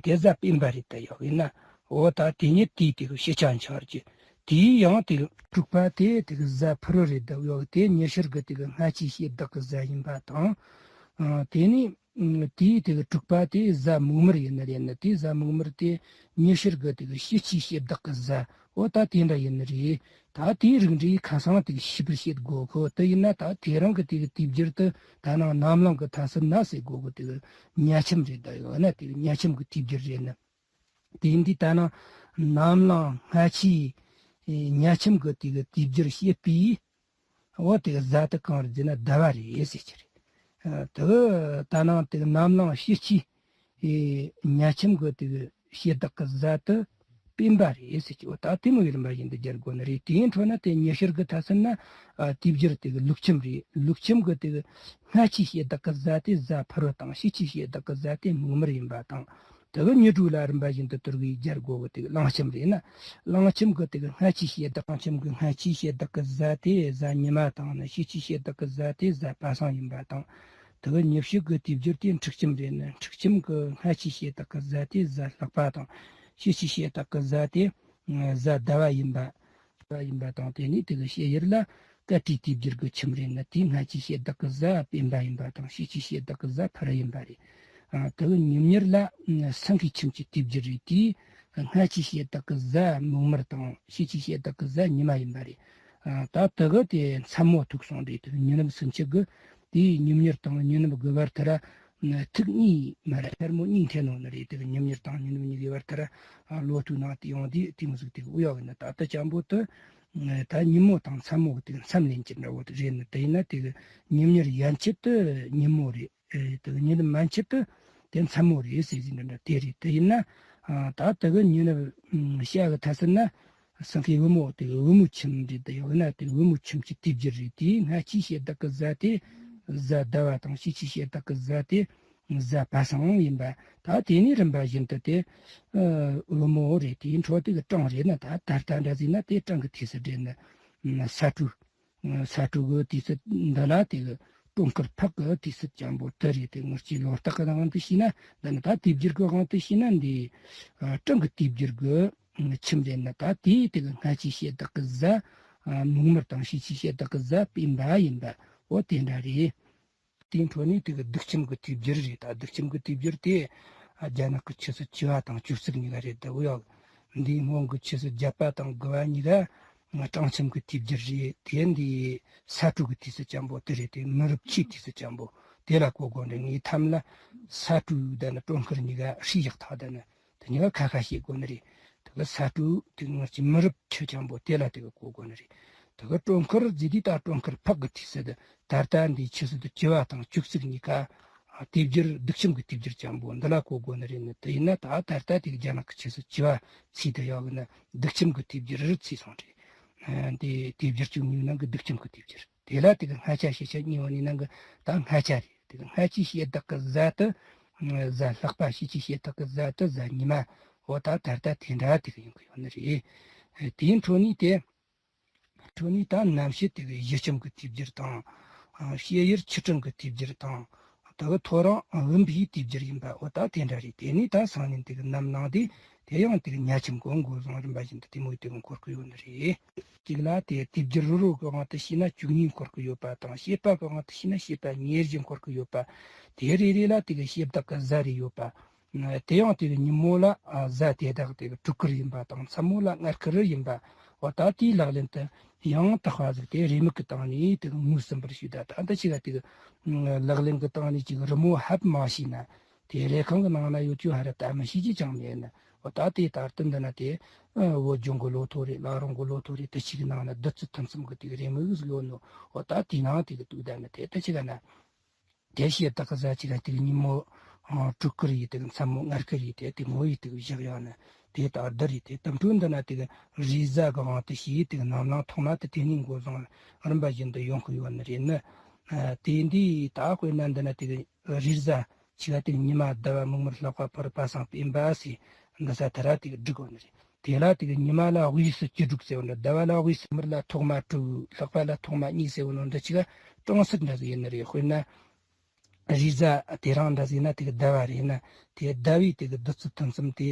དེ་གཟའ་སྤེན་པ་རེད། ད་ཡོད་ཡིན་ན་འོ་ད་དེ་ཉིད་དེའི་དེ་གི་ཕྱི་ཆ་འཆར་གྱི། དེའི་ཡང་དེ་གི་དྲུག་པ་དེ་དེ་གི་གཟའ་ཕུར་བུ་རེད། ད་ཡོད་དེ་ཉི་ཤར་གི་དེ་གི་སྔ་ཆའི་ཞབས་བཏགས་གི་གཟའ་ཡིན་པ་དང་། དེ་ནས་དེའི་དེ་གི་དྲུག་པ་དེ་གཟའ་མིག་དམར་ཡིན་ནི་རེད་ན། དེ་གཟའ་མིག་དམར་དེ་ཉི་ཤར་གི་དེ་གི་ཕྱི་ཆའི་ཞབས་བཏགས་གི་གཟའ། འོ་ད་དེ་འདྲ་ཡིན་ནི་རེད། ད་དེའི་རིགས་འདྲའི་ཁ་སང་དེ་གི་ཤེས་པར་བྱེད་དགོས་གི། དེ་ཡིན་ན་ད་དེ་རིང་གི་དེ་གི་དེབ་སྒྱུར་དུ་ད་ནང་ནམ་ལངས་གི་མཐའ་ཟུར་ན་ཟེར་དགོས་གི། དེ་གི་ཉ་ཁྱིམ་རེད། ད་ཡོད་ན་དེ་གི་ཉ་ཁྱིམ་གི་དེབ་སྒྱུར་རེད་ན། དེ་འདི་ད་ནང་ནམ་ལངས་སྔ་ཆའི་ཉ་ཁྱིམ་གི་དེ་གི་དེབ་སྒྱུར་བྱེད་པའི། འོ་དེ་གི་གཟའ་དེ་གང་རེད་ཟེར་ན་ཟླ་བ་རེད་ཟེར་གྱི་རེད། དེ་གི་ད་ནང་དེ་གི་ནམ་ལངས་ཕྱི་ཆའི་ཉ་ཁྱིམ་གི་དེ་གི་ཞབས་བཏགས་གི་གཟའ་དེ་སྤེན་པ་རེད་ཟེར་གྱི། འོ་ད་དེ་མོ་ཡི་རིམ་པ་བཞིན་དུ་སྦྱར་དགོས་ནི་རེད། དེའི་འཕྲོ་ན་དེ་ཉི་ཤར་གི་མཐའ་ཟུར་ན་དེབ་སྒྱུར་དེ་གི་ལུག་ཁྱིམ་རེད། ལུག་ཁྱིམ་གི་དེ་གི་སྔ་ཆའི་ཞབས་བཏགས་གི་གཟའ་དེ་གཟའ་ཕུར་བུ་དང་། ཕྱི་ཆའི་ཞབས་བཏགས་གི་གཟའ་དེ་མིག་དམར་ཡིན་པ་དང་། དེ་གི་ཉི་དྲོ་ལ་རིམ་པ་བཞིན་དུ་དུར་གི་སྦྱར་དགོས་གི། དེ་གི་གླང་ཁྱིམ་རེད་ན། གླང་ཁྱིམ་གི་དེ་གི་སྔ་ཆའི་ཞབས་བཏགས། གླང་ཁྱིམ་གི་སྔ་ཆའི་ཞབས་བཏགས་གི་གཟའ་དེ་གཟའ་ཉི་མ་དང་ནི། ཕྱི་ཆའི་ཞབས་བཏགས་གི་གཟའ་དེ་གཟའ་པ་སངས་ཡིན་པ་དང་། དེ་གི་ཉི་ཕྱེད་གི་དེབ་སྒྱུར་དེ་འབྲུག་ཁྱིམ་རེད་ན། འབྲུག་ཁྱིམ་གི་སྔ་ཆའི་ཞབས་བཏགས་གི་གཟའ་དེ་གཟའ་ལྷག་པ་དང་། ཕྱི་ཆའི་ཞབས་བཏགས་གི་གཟའ་དེ་གཟའ་ཟླ་བ་ཡིན་པ། པ་ཡིན་པ་དང་། དེ་ནས་དེ་གི་ཞབས་གཡས་ལ་ཀ་ཏྲིའི་དེབ་སྒྱུར་གི་ཁྱིམ་རེད་ན། དེའི་སྔ་ཆའི་ཞབས་བཏགས་གི་གཟའ་སྤེན་པ་ཡིན་པ་དང་། ཕྱི་ཆའི་ཞབས་བཏགས་གི་གཟའ་ཕུར་བུ་ཡིན་པ་རེད། ཨ་དེ་གི་ཉིམ་ཉིར་ལ་སེང་གེའི་ཁྱིམ་གྱི་དེབ་སྒྱུར་རེད། དེའི་སྔ་ཆའི་ཞབས་བཏགས་གི་གཟའ་མིག་དམར་དང་། ཕྱི་ཆའི་ཞབས་བཏགས་གི་གཟའ་ཉི་མ་ཡིན་པ་རེད། ཨ་ད་དེ་གི་དེ་མཚན་མོ་ཐུག་སོང་རེད། དེ་གི་ཉི་ནུབ་ཚུན་ཆད་གི་དེའི་ཉིམ་ཉིར་དང་ཉི་ནུབ་གི་བར་དེ་ར། ཐིག་གཉིས་མ་རེད། ཐལ་མོ་གཉིས་འཐེན་ནོ་ནི་རེད། དེ་གི་ཉིན་གཉིས་དང་ཉིན་གཉིས་ཀྱི་བར་དེར་ལོ་ཐུག་ནང་དེ་ཡོང་དུས་དེ་མོ་ཟིག་དེ་གི་ཨུ་ཡོག་གི་ནི། ད་ལྟ་ཅན་པོ་དེ་ད་ཉིན་མོ་དང་མཚན་མོ་གི་དེ་གི་མཚམས་ལེན་གྱི་འདྲ་བོ་དེ་རེད་ནི། དེ་ཡིན་ན་དེ་གི་ཉིན་གཉིས་ཡན་ཆད་དེ་ཉིན་མོ་རེད། ཨེ། དེ་གི་ཉིན་མན་ཆད་དེ་དེ་མཚན་མོ་རེད་ཟེར་ཟིན་འདྲ་འདྲ་དེ་རེད། དེ་ཡིན་ན་ཨ། ད་དེ་གི་ཉིན་ཤ་གི་ཐ་ཟེར་ན། སེང་གེ་བུ་མོ་དེ་གི་བུ་མོ་ཁྱིམ་རེད། དེ་ཡོད་ན་དེ་གི་བུ་མོ་ཁྱིམ་གྱི་དུས་བསྒྱུར་རེད། དེ་སྔ་ཕྱིའི་ཞལ་དག་གི་གཟའ་དེ་གཟའ་ཟླ་བ་དང་ཕྱི་ཕྱིའི་ཞལ་དག་གི་གཟའ་དེ་གཟའ་པ་སངས་ཡིན་པ། ད་དེ་ནས་རིམ་པ་བཞིན་དུ་དེ་ཨ། བུ་མོ་རེད། དེའི་འཕྲོ་དེ་གི་སྤྲང་རེད་ན། ད་ད་ལྟ་འདྲ་ཟིག་ན་དེ་སྤྲང་གི་དུས་སུ་བསྒྲེས་ནི་ས་སྤྲུལ། ས་སྤྲུལ་གི་དུས་སུ་འདི་ལ་དེ་གི་སྤྲང་དཀར་ཕག་གི་དུས་སུ་ཅན་པོ་དེ་རེད། དེ་ངར་གྱི་ལོ་རྟགས་གི་དབང་དུ་བྱས་ན། འདི་ནི་ད་དུས་བསྒྱུར་གི་དབང་དུ་བྱས་ན་འདི་ཨ། སྤྲང་གི་དུས་བསྒྱུར་གི་ཁྱིམ་རེད་ན། ད་དེའི་དེ་གི་སྔ་ཕྱིའི་ཞལ་དག་གི་གཟའ་ཨ། མིག་དམར་དང་ཕྱི་ཕྱིའི་ཞལ་དག་གི་གཟའ་སྤེན་པ་ཡིན་པ། འོ་དེ་འདྲ་རེད། དེའི་འཕྲོ་ནས་དེ་གི་གདུགས་ཁྱིམ་གི་དུས་བསྒྱུར་རེད། ད་གདུགས་ཁྱིམ་གི་དུས་བསྒྱུར་དེ་ཨ། རྒྱ་ནག་གི་ཆུ་ཚོད་བཅུ་པ་དང་བཅུ་གཅིག་གཉིས་ཀ་རེད། ད་འུ་ཡག་འདིའི་སྔོན་གི་ཆུ་ཚོད་བརྒྱད་པ་དང་དགུ་པ་གཉིས་ཀ་སྤྲང་ཁྱིམ་གི་དུས་བསྒྱུར་རེད། དེ་འདི་ས་སྤྲུལ་གི་དུས་སུ་ཅན་པོ་དེ་རེད། དེ་མི་རབས་ཆུའི་དུས་སུ་ཅན་པོ་དེ་ལ་གོ་དགོས་ནི། ངའི་ཐམ་ལ་ས་སྤྲུལ་ད་ནི་སྤྲང་དཀར་གཉིས་ཀ་ཧྲི་ཡག་ཐག་ད་ནི། དེ་གཉིས་ཀ་ཁ་ཁ་བཤད་དགོས་ནི་རེད། དེ་གི་ས་སྤྲུལ་དེ་ངར་གྱི་མི་རབས་ཆུ་ཅན་པོ་དེ་ལ་དེ་གི་གོ་དགོས་ནི་རེད། དེ་གི་སྤྲང་དཀར་ཟེར་དུས་ད་སྤྲང་དཀར་ཕག་གི་དུས་སུ་དེ་ད་ལྟ་འདི་ཆུ་ཚོད་དེ་བཅུ་པ་དང་བཅུ་གཅིག་གཉིས་ཀ་ཨ། དུས་བསྒྱུར་གདུགས་ཁྱིམ་གི་དུས་བསྒྱུར་ཅན་པོ་འདི་ལ་གོ་དགོས་ནི་རེད་ནི། དེ་ཡིན་ན་ད་ད་ལྟ་དེ་གི་རྒྱ་ནག་གི་ཆུ་ཚོད་བཅུ་པ་ཚེས་དེ་ཡག་གི་ནི་གདུགས་ཁྱིམ་གི་དུས་བསྒྱུར་རེད་ཚེས་སོང་རེད། ཨ། འདི་དུས་བསྒྱུར་བཅུ་གཉིས་ནང་གི་གདུགས་ཁྱིམ་གི་དུས་བསྒྱུར། དེ་ལ་དེ་གི་སྔ་ཆ་ཕྱི་ཆ་གཉིས་པོ་ནི་ནང་གི་ད་སྔ་ཆ་རེད། དེ་གི་སྔ་ཕྱིའི་ཞལ་དག་གི་གཟའ་དེ་གཟའ་ལྷག་པ། ཕྱི་ཕྱིའི་ཞལ་དག་གི་གཟའ་དེ་གཟའ་ཉི་མ། འོ་ད་ད་ལྟ་དེ་འདྲ་དེ་གི་ཡོང་གི་ཡོད་ནི་རེད། དེའི་འཕྲོ་ནས་དེ་འཕྲོ་ནས་ད་གནམ་གཤིས་དེ་གི་ཞི་ཁྱིམ་གི་དུས་བསྒྱུར་དང་། ཨ། ཕྱི་ཡུལ་ཆུ་སྤྲིན་གི་དུས་བསྒྱུར་དང་། དེ་གི་ཐོ་རངས་བུམ་པའི་དུས་བསྒྱུར་ཡིན་པ། འོ་ད་དེ་འདྲ་རེད། དེ་ནས་ད་སང་ཉིན་དེ་གི་ནམ་ལངས་དུས་དེ་ཡང་དེ་གི་ཉ་ཁྱིམ་གི་འགོ་བཟུང་རིམ་པ་བཞིན་དུ་དེ་མོ་དེ་གི་འཁོར་གི་ཡོད་ནི་རེད། གཅིག་ལ་དེ་དུས་བསྒྱུར་རོ་རོ་གི་དབང་དུ་བྱས་ན་བཅུ་གཉིས་འཁོར་གི་ཡོད་པ་དང་། བྱེད་པ་གི་དབང་དུ་བྱས་ན་བྱེད་པ་ཉེར་བཞི་འཁོར་གི་ཡོད་པ། དེ་རེ་རེ་ལ་དེ་གི་ཞལ་དག་གི་གཟའ་རེ་ཡོད་པ། དེ་ཡང་དེ་གི་ཉིན་མོ་ལ་ཨ། གཟའ་དེ་དག་དེ་གི་དྲུག་དཀར་ཡིན་པ་དང་མཚན་མོ་ལ་ལྔ་དཀར་ཡིན་པ། འོ་ད་དེའི་ལག་ལེན་དེ་ཡང་དག་པ་ཟིག་དེ་རེའུ་མིག་གི་སྟེང་ནས་དེ་གི་ངོས་ཟིན་པར་ཞུ། ད་ད་འདི་ཅིག་ག་དེ་གི་ལག་ལེན་གི་སྟེང་ནས་ཅིག་རི་མོ་ཧབ་མ་བྱས་ན། དེ་རེ་ཁང་གི་ནང་ན་ཡོད་རྒྱུ་ཧ་ར་ད་མི་ཤེས་རྒྱུ་ཅང་མེད་ནི། འོ་ད་དེ་ལྟར་དུ་འདི་ན་དེ་ཨ། བོད་ལྗོངས་གི་ལོ་ཐོ་རེད། བླ་རུང་གི་ལོ་ཐོ་རེད། དེ་ཅིག་གི་ནང་ན་བདུད་རྩི་ཐུན་གསུམ་གི་དེ་གི་རེའུ་མིག་ཟིག་ཡོད་ནོ། འོ་ད་དེའི་ནང་དེ་གི་དུག་ད་ནི་དེ་ད་ཅིག་ག་ན། དེ་ཞལ་དག་གི་གཟའ་ཅིག་ག་དེ་གི་ཉིན་མོ་ཨ། དྲུག་དཀར་ཡིན། དེ་གི་མཚན་མོ་ལྔ་དཀར་ཡིན། དེ་དེ་མོ་ཡིན། དེ་གི་བཞག་ཡོད་ནི་དེ་ལྟར་དེ་རེད། དེ་དམ་ཕྲུག་འདི་ན་དེ་གི་རེས་གཟའ་གི་དབང་དུ་བྱས། དེ་གི་ནམ་ལངས་ཐོག་མ་དེ་དེ་ནས་འགོ་བཟུང་རིམ་པ་བཞིན་དུ་ཡོང་གི་ཡོད་ནི་རེད་ནི། ཨ། དེ་འདི་ད་དཔེར་ན་འདི་ན་དེ་གི་རེས་གཟའ་ཅིག་ག་དེ་གི་ཉི་མ་ཟླ་བ་མིག་དམར་ལྷག་པ་ཕོ་རབ་པ་སངས་སྤེན་པ་ཟེར་འདི་ས་དེ་ར་དེ་གི་སྒྲིག་གོ་ནི་རེད། དེ་ལ་དེ་གི་ཉི་མ་ལ་དབུས་སུ་སྐྱིད་སྡུག་ཟེར་བ་འདྲ། ཟླ་བ་ལ་དབུས་སུ་དམར་ལ་ཐོག་མ་དྲུག། ལྷག་པ་ལ་ཐོག་མ་གཉིས་ཟེར་བ་ནོ་འདི་ཅིག་ག་གྲངས་ཚད་འདྲ་ཟིག་ཡིན་ནི་རེད། དཔེར་ན་རེས་གཟའ་དེ་རིང་འདྲ་ཟིག་ན་དེ་གི་ཟླ་བ་རེད་ན། དེ་ཟླ་བའི་དེ་གི་བདུད་རྩི་ཐུན་གསུམ་དེ་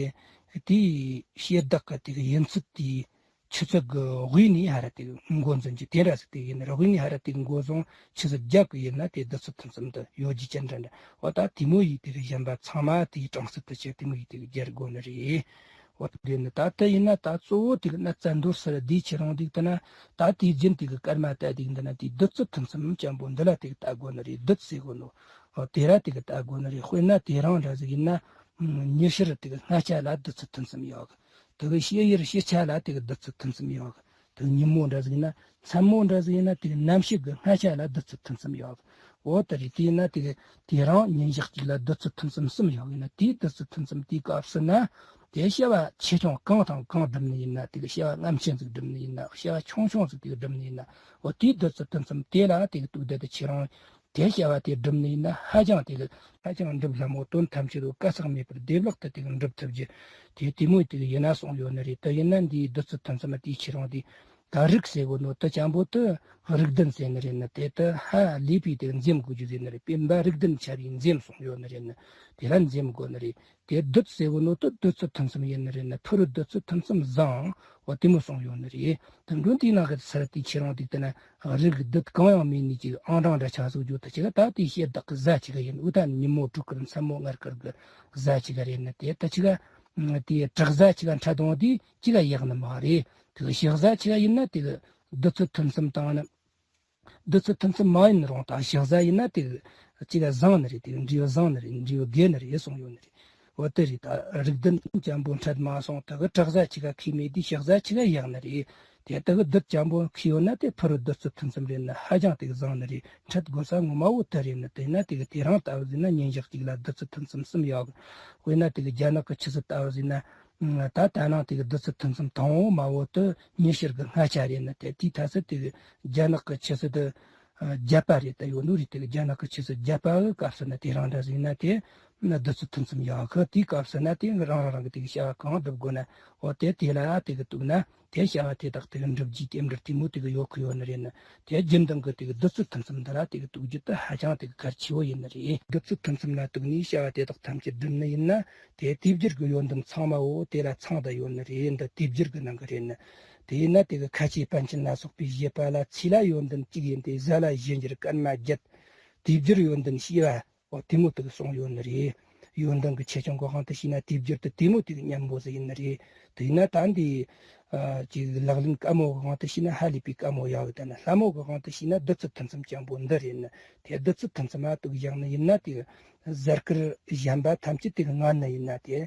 དེའི་ཞལ་དག་གི་དེ་གི་ཡུན་ཚད་དེ་ཆུ་ཚོད་གི་དབུས་ནས་ཧ་ར་དེ་གི་འགོ་འཛིན་རྒྱུ་དེ་འདྲ་ཟིག་དེ་ཡིན་ནི་རེད། དབུས་ནས་ཧ་ར་དེ་གི་འགོ་བཟུང་ཆུ་ཚོད་བརྒྱད་གི་ཡིན་ན་དེ་བདུད་རྩི་ཐུན་གསུམ་དུ་ཡོད་རྒྱུ་ཅན་འདྲ་འདྲ། འོ་ད་དེ་མོ་ཡིས་དེ་གི་གཞན་པ་ཚང་མ་དེའི་གྲངས་ཚད་དུ་བྱས་དེ་མོ་ཡིས་དེ་གི་སྦྱར་དགོས་ནི་རེད། འོ་དེ་ནི་ད་ལྟ་ཡིན་ན་ད་གཙོ་བོ་དེ་གི་ན་བཙན་རྡོར་སར་དེའི་ཁྱེད་རང་འདུག་ད་ན། ད་དེའི་རྒྱུན་དེ་གི་སྐར་མ་ལྟ་དེ་གི་འདི་ན་དེའི་བདུད་རྩི་ཐུན་གསུམ་ཅན་པོ་འདི་ལ་དེ་གི་ལྟ་དགོས་ནི་རེད། བདུད་ཟེར་གོ་ནོ། འོ་དེ་ར་དེ་གི་ལྟ་དགོས་ནི་རེད། དཔེར་ན་དེ་རིང་འདྲ་ཟིག་ཡིན་ན་ཉི་ཤར་དེ་གི་སྔ་ཆ་ལ་བདུད་རྩི་ཐུན་གསུམ་ཡོད་གི། དེ་གི་ཕྱི་ཡུལ་ཕྱི་ཆ་ལ་དེ་གི་བདུད་རྩི་ཐུན་གསུམ་ཡོད་གི། དེ་གི་ཉིན་མོ་འདྲ་ཟིག་ཡིན་ན། མཚན་མོ་འདྲ་ཟིག་ཡིན་ན་དེ་གི་གནམ་གཤིས་གི་སྔ་ཆ་ལ་བདུད་རྩི་ཐུན་གསུམ་ཡོད་གི། འོ་དེ་རེད། དེ་ཡིན་ན་དེ་གི་དེ་རིང་ཉིན་ཞག་གཅིག་ལ་བདུད་རྩི་ཐུན་གསུམ་གསུམ་ཡོད་ཡིན་ན། དེའི་བདུད་རྩི་ཐུན་གསུམ་དེའི་སྐབས་སུ་ན་དེ་བྱ་བ་ཆེ་ཆུང་གང་དང་གང་སྒྲུབ་ནི་ཡིན་ན། དེ་གི་བྱ་བ་རྔམ་ཆེན་ཟིག་སྒྲུབ་ནི་ཡིན་ན། བྱ་བ་ཆུང་ཆུང་ཟིག་དེ་གི་སྒྲུབ་ནི་ཡིན་ན། འོ་དེའི་བདུད་རྩི་ཐུན་གསུམ་དེ་ལ་དེ་གི་དུག་ད་དེ་ཁྱེད་རང་དེ་བྱ་བ་དེ་སྒྲུབ་ནི་ཡིན་ན་ཧ་ཅང་དེ་གི་ཧ་ཅང་འགྲུབ་ལྷ་མོ་དོན་ཐམས་ཅད་དུ་དཀའ་ཚེགས་མེད་པར་བདེ་བླག་ཏུ་དེ་གི་འགྲུབ་ཐུབ་རྒྱུ་དེ་དེ་མོ་དེ་གི་ཡིན་ན་གསུངས་ཡོད་ནི་རེད། དེ་ཡིན་ན་འདིའི་བདུད་རྩི་ཐུན་གསུམ་དེའི་ཁྱེད་རང་དེ། ད་རིགས་ཟེར་གོ་ནོ་དེ་ཅན་པོ་དེ་རིགས་ལྡན་ཟེར་ནི་རེད་ན། དེ་དེ་ཧ་ལས་པའི་དེ་གི་འཛེམ་དགོས་རྒྱུ་ཟེར་ནི་རེད། སྤེན་པ་རིགས་ལྡན་ཆ་བའི་འཛེམ་གསུངས་ཡོད་ནི་རེད་ན། དེ་ལ་འཛེམ་དགོས་ནི་རེད། དེ་བདུད་ཟེར་གོ་ནོ་དེ་བདུད་རྩི་ཐུན་གསུམ་ཡིན་ནི་རེད་ན། ཕུ་རུ་བདུད་རྩི་ཐུན་གསུམ་བཟང་བ་དེ་མོ་གསུངས་ཡོད་ནི་རེད། དེ་འགྲོ་དེའི་ནང་གི་སར་དེ་ཁྱེད་རང་དེ་དེ་ན་རིགས་བདུད་གང་ཡང་མེད་ནི་ཅིག་ཨང་གྲངས་འདྲ་ཆགས་སོགས་རྒྱུ་དེ་ཅིག་ད་དེ་ཞལ་དག་གི་གཟའ་ཅིག་ཡིན། འུ་ད་ཉིན་མོ་དྲུག་དཀར་མཚན་མོ་ལྔ་དཀར་གི་གཟའ་ཅིག་རེད་ན། དེ་ད་ཅིག་དེ་དྲག་གཟའ་ཅིག་འཕྲད་དང་དེ་ཅིག་ཡག་ནི་མ་རེད། དེ་གི་ཞག་གཟའ་ཅིག་ཡིན་ན་དེ་གི་བདུད་རྩི་ཐུན་གསུམ་དང་ནི། བདུད་རྩི་ཐུན་གསུམ་མ་ཡིན་རུང་ད་ཞག་གཟའ་ཡིན་ན་དེ་གི་ ཅིག་ག་བཟང་ནི་རེད། དེ་གི་འབྲས་བུ་བཟང་ནི་རེད། འབྲས་བུ་དགེ་ནི་རེད་གསུངས་ཡོད་ནི་རེད། འོ་དེ་རེད། ད་རིགས་ལྡན་འཇམ་པོ་འཕྲད་མ་སོང་། དེ་གི་དྲག་ཟ་ཅིག་ག་ཁེ་མེད་དུས་ཞག་ཟ་ཅིག་ག་ཡག་ནི་རེད། དེ་དེ་གི་བདུད་འཇམ་པོ་ཁེ་ཡོད་ན་དེ་ཕུ་རུ་བདུད་རྩི་ཐུན་གསུམ་རེད་ན་ཧ་ཅང་དེ་གི་བཟང་ནི་རེད། འཕྲད་དགོས་ས་ངོ་མ་བོ་དེ་རེད་ནི། དེ་ན་དེ་གི་དེ་རིང་ལྟ་བུ་ཟིན་ན་ཉིན་ཞག་གཅིག་ལ་བདུད་རྩི་ཐུན་གསུམ་གསུམ་ཡག་གི། དཔེར་ན་དེ་གི་རྒྱ་ནག་གི་ཆུ་ཚོད་ལྟ་བུ་ཟིན་ན། ད་ད་ནང་དེ་གི་བདུད་རྩི་ཐུན་གསུམ་དང་པོ་མ་བོ་དེ་ཉི་ཤར་གི་སྔ་ཆ་རེད་ནི། དེ་དེའི་ཐ་ཚད་དེ་གི་རྒྱ་ནག་གི་ཆུ་ཚོད་དེ་བརྒྱད་པ་རེད། ད་ཡོད་ནོ་རེད། དེ་གི་རྒྱ་ནག་གི་ཆུ་ཚོད་བརྒྱད་པ་གི་སྐབས་སུ་ན་དེ་རིང་འདྲ་ཟིན་ན་དེ་ན་བདུད་རྩི་ཐུན་གསུམ་ཡག་གི། དེའི་སྐབས་སུ་ན་དེ་རང་རང་རང་གི་དེ་གི་བྱ་བ་གང་སྒྲུབ་དགོས་ན། འོ་དེ་དེ་ལ་དེ་གི་གཏུགས་ན་དེ་བྱ་བ་དེ་དག་དེ་གི་འགྲུབ་རྒྱུའི་རྟེན་འབྲེལ་དེ་མོ་དེ་གི་ཡོད་གི་ཡོད་ནི་རེད་ནི། དེ་རྒྱུན་ལྡན་གི་དེ་གི་བདུད་རྩི་ཐུན་གསུམ་འདི་ལ་དེ་གི་གཏུགས་རྒྱུ་དེ་ཧ་ཅང་དེ་གི་གལ་ཆེ་བོ་ཡིན་ནི་རེད། བདུད་རྩི་ཐུན་གསུམ་ལ་གཏུགས་ནས་བྱ་བ་དེ་དག་ཐམས་ཅད་སྒྲུབ་ནི་ཡིན་ན། དེ་དུས་སྦྱོར་གི་ཡོན་ཏན་ཚང་མ་བོ་དེ་ལ་ཚང་བསྡད་ཡོད་ནི་རེད། འདི་དུས་སྦྱོར་གི་ནང་གི་རེད་ནི། དེ་ཡིན་ན་དེ་གི་ཁ་ཆེ་པཎ་ཆེན་ལ་སོགས་པའི་བཞེད་པ་ལ། ཚེ་ལ་ཡོན་ཏན་གཅིག་ཡིན་ཏེ། གཟའ་ལ་གཞན་འགྱུར་སྐར་མ་བརྒྱད། དུས་སྦྱོར་ཡོན་ཏན་ཞེས་པ། འོ་དེ་མོ་དེ་གི་གསུངས་ཡོད་ནི་རེད། ཡོན་ཏན་གི་ཆེ་ཆུང་གི་དབང་དུ་བྱས་ན་དུས་སྦྱོར་དེ་དེ་མོ་དེ་གི་མཉམ་པོ་ཟིག་ཡིན་ནི་རེད། དེ་ཡིན་ན་ད་འདི་ཨ་ཅིག་ལག་ལེན་དཀའ་མོ་གི་དབང་དུ་བྱས་ན་ཧ་ལས་པའི་དཀའ་མོ་ཡག་གི། ད་ནི་སླ་མོ་གི་དབང་དུ་བྱས་ན་བདུད་རྩི་ཐུན་གསུམ་ཅན་པོ་འདི་རེད་ནི། དེ་བདུད་རྩི་ཐུན་གསུམ་ལ་གཏུགས་བཞག་ནི་ཡིན་ན། དེ་གཟའ་སྐར་གཞན་པ་ཐམས་ཅད་དེ་གི་ངན་ནི་ཡིན་ན། དེ་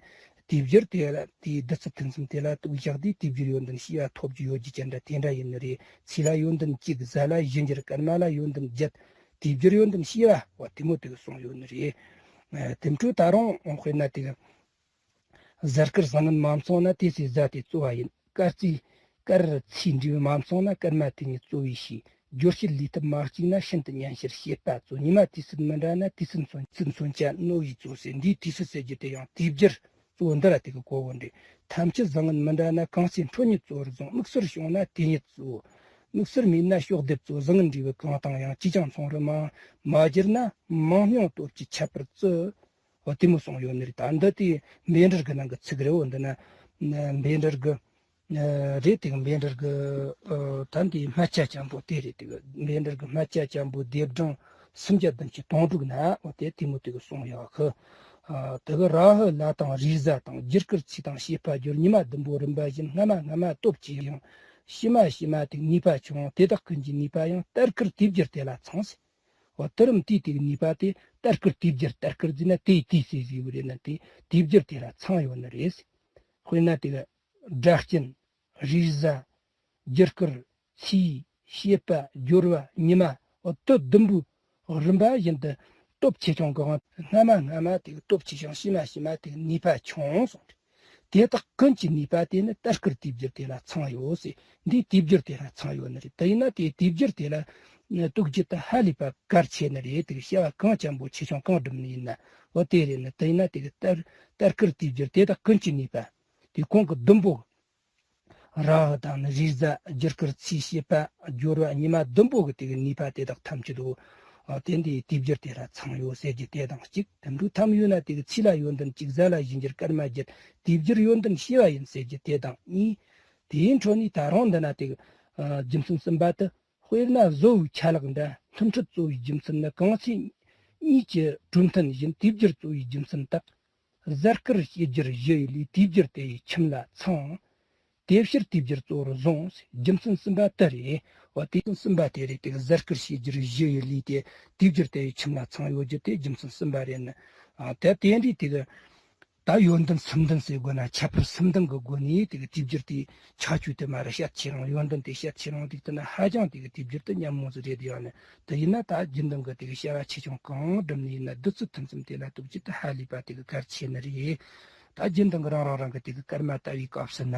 དུས་སྦྱོར་དེ་ལ་དེའི་བདུད་རྩི་ཐུན་གསུམ་དེ་ལ་གཏུགས་བཞག་དུས་དུས་སྦྱོར་ཡོན་ཏན་ཞེས་པ་ཐོབ་རྒྱུ་ཡོད་རྒྱུ་ཅན་འདྲ་དེ་འདྲ་ཡིན་ནི་རེད། ཚེ་ལ་ཡོན་ཏན་གཅིག། གཟའ་ལ་གཞན་འགྱུར་སྐར་མ་ལ་ཡོན་ཏན་བརྒྱད། དུས་སྦྱོར་ཡོན་ཏན་ཞེས་པ་འོ་དེ་མོ་དེ་གི་གསུངས་ཡོད་ནི་རེད། ཨ་དེ་འཕྲོ་ད་རུང་དཔེར་ན་དེ་གི་གཟའ་སྐར་བཟང་ངན་མ་མཚུངས་ན་དེ་ཚེ་གཟའ་དེ་གཙོ་བ་ཡིན། སྐར་རྩིས་སྐར་ཚེས་འབྲས་བུ་མ་མཚུངས་ན་སྐར་མ་དེ་ཉིད་གཙོ་བའི་ཕྱིར། སྦྱོར་བྱེད་ལས་ཐབས་མ་གཅིག་ན། ཤིན་ཏུ་གཉེན་བཤེར་བྱེད་པ་གཙོ། ཉི་མ་དུས་ཚོད་མི་འདྲ་ན། དུས་ཚོད་མཚོན་ཚུལ་མཚོན་བྱ་རྣོ་བའི་གཙོ་ཟེར། འདིའི་དུས་ཚོད་ཟེར་རྒྱུ་དེ་ཡང་དུས་སྦྱོར་གཙོ་བོ་འདི་ལ་དེ་གི་གོ་བོ་འདྲེ། ཐམས་ཅད་བཟང་ངན་མི་འདྲ་ན། གང་ཚེ་འཕྲོད་ཉིད་གཙོ་བོར་བཟུང་། དམིགས་བསལ་བྱུང་ན་དེ་ཉིད་གཙོ། དམིགས་བསལ་མེད་ན་ཕྱོགས་བསྡེབས་གཙོ། བཟང་ངན་འབྲས་བུ་གང་དང་ཡང་། ཅིས་ཀྱང་མཚུངས་རུ་མ་མ་གྱུར་ན། མང་སྙིང་སྟོབས་ཀྱིས་འཆད་པར་བརྩི། འོ་དེ་མོ་གསུངས་ཡོད་ནི་རེད། ད་འདི་དེ་འབད་འགྲེལ་གི་ནང་གི་ཚིག་རེད། འོ་འདི་ན་འབད་འགྲེལ་གི་རེད། དེ་གི་འབད་འགྲེལ་གི་ཨ་ད་འདི་སྨད་ཆ་ཅན་པོ་དེ་རེད། དེ་གི་འབད་འགྲེལ་གི་སྨད་ཆ་ཅན་པོ་སྡེབ་སྦྱོར་སུམ་བརྒྱ་བདུན་ཅུ་དོན་དྲུག་ན་འོ་དེ་དེ་མོ་དེ་གི་གསུངས་ཡོད་གི། ཨ་དེ་གི་ར་ཧུ་ལ་དང་རེས་གཟའ་དང་། རྒྱུ་སྐར་ཚེས་དང་བྱེད་པ་སྦྱོར། ཉི་མ་བདུན་པོ་རིམ་པ་བཞིན། སྔ་མ་སྔ་མ་སྟོབས་ཆེ་ཡང་། ཕྱི་མ་ཕྱི་མ་དེ་ནུས་པ་ཆུང་། དེ་དག་ཀུན་གྱི་ནུས་པ་ཡང་། ལྟར་ཁུར་དུས་སྦྱོར་དེ་ལ་ཚང་ཟེར། འོ་དེ་རིམ་དུས་དེ་གི་ནུས་པ་དེ་ལྟར་ཁུར་དུས་སྦྱོར། ལྟར་ཁུར་ཟེར་ན་དེའི་དུས་ཟེར་ཟེར་བ་རེད་ན། དེ་དུས་སྦྱོར་དེ་ལ་ཚང་ཡོད་ནི་རེད། དཔེར་ན་དེ་གི་སྒྲ་གཅན། རེས་གཟའ། རྒྱུ་སྐར། ཚེས། བྱེད་པ། སྦྱོར་བ། ཉི་མ། འོ་དེ་བདུན་པོའི་རིམ་པ་བཞིན་དུ་སྟོབས་ཆེ་ཆུང་གི་དབང་། སྔ་མ་སྔ་མ་དེ་གི་སྟོབས་ཆེ་ཞིང་། ཕྱི་མ་ཕྱི་མ་དེ་གི་ནུས་པ་ཆུང་གསུངས་ཏེ། དེ་དག་ཀུན་གྱི་ནུས་པ་དེ་ནི་ལྟར་ཁུར་དུས་སྦྱོར་དེ་ལ་ཚང་ཡོད་ཟེར། འདིའི་དུས་སྦྱོར་དེ་ལ་ཚང་ཡོད་ནི་རེད། དེ་ཡིན་ན་དེའི་དུས་སྦྱོར་དེ་ལ་གཏུག་རྒྱུ་དེ་ཧ་ལས་པ་གལ་ཆེ་ནི་རེད། དེ་གི་བྱ་བ་གང་ཅན་པོ་ཆེ་ཆུང་གང་སྒྲུབ་ནི་ཡིན་ན། འོ་དེ་རེད་ནི། དེ་ཡིན་ན་དེ་གི་ལྟར་ལྟར་ཁུར་དུས་སྦྱོར་དེ་དག་ཀུན་གྱི་ནུས་པ་དེ་གོང་གི་བདུན་པོ། ར་ཧུ་དང་ནི་རེས་གཟའ། རྒྱུ་སྐར། ཚེས། བྱེད་པ། སྦྱོར་བ། ཉི་མ་བདུན་པོ་གི་དེ་གི་ནུས་པ་དེ་དག་ཐམས་ཅད་དུ་ཨ་དེ་འདི་དུས་སྦྱོར་དེ་ལ་ཚང་ཡོད་ཟེར་རྒྱུ་དེ་དང་གཅིག། དེ་འཕྲོ་ཐམ་ཡོད་ན་དེ་གི་ཚེས་ལ་ཡོན་ཏན་གཅིག། གཟའ་ལ་གཞན་འགྱུར་སྐར་མ་བརྒྱད། དུས་སྦྱོར་ཡོན་ཏན་ཞེས་པ་ཡིན་ཟེར་རྒྱུ་དེ་དང་གཉིས། དེའི་འཕྲོ་ནས་ད་རུང་འདི་ན་དེ་གི་ཨ་རྒྱུ་མཚན་གསུམ་པ་དེ། དཔེར་ན་བཟོ་བོའི་ཆ་ལག་འདྲ། མཐུན་འཕྲོད་གཙོ་བོའི་རྒྱུ་མཚན་ནི། གང་ཚེ་གཉིས་ཀྱི་གྲོས་མཐུན་བཞིན། དུས་སྦྱོར་གཙོ་བོའི་རྒྱུ་མཚན་དག། གཟའ་སྐར་བྱེད་སྦྱོར་བཞི་ཡི་ལས། དུས་སྦྱོར་དེ་ཡི་ཁྱིམ་ལ་ཚང་། དེ་ཕྱིར་དུས་སྦྱོར་གཙོ་བོར་བཟུང་། རྒྱུ་མཚན་གསུམ་པ་དེ་རེད། འོ་དེ་གསུམ་པ་དེ་རེད། དེ་གི་གཟའ་སྐར་བྱེད་སྦྱོར་བཞི་ཡི་ལས་དེ་དུས་སྦྱོར་དེ་ཡི་ཁྱིམ་ལ་ཚང་ཡོད་རྒྱུ་དེ་རྒྱུ་མཚན་གསུམ་པ་རེད་ནི། ཨ་དེ་དེ་འདྲའི་དེ་གི་ད་ཡོན་ཏན་སུམ་ལྡན་ཟེར་དགོས་ན་ཁྱད་པར་སུམ་ལྡན་གི་སྒོ་ནས་དེ་གི་དུས་སྦྱོར་དེ་ཁྱད་ཆོས་དེ་མ་རེད། ཤད་ཆེ་རང་ཡོན་ཏན་དེ་ཤད་ཆེ་རང་དེ་ལྟ་ན་ཧ་ཅང་དེ་གི་དུས་སྦྱོར་དེ་ཉམས་མོ་ཟིག་རེད་ཡོད་ནི། དེ་ཡིན་ན་ད་རྒྱུན་ལྡན་གི་དེ་གི་བྱ་བ་ཆེ་ཆུང་གང་སྒྲུབ་ནི་ཡིན་ན་བདུད་རྩི་ཐུན་གསུམ་དེ་ལ་གཏུག་རྒྱུ་དེ་ཧ་ལས་པ་དེ་གི་གལ་ཆེ་ནི་རེད། ད་རྒྱུན་ལྡན་གི་རང་རང་རང་གི་དེ་གི་སྐར་མ་ལྟ་བུའི་སྐབས་སུ་ན་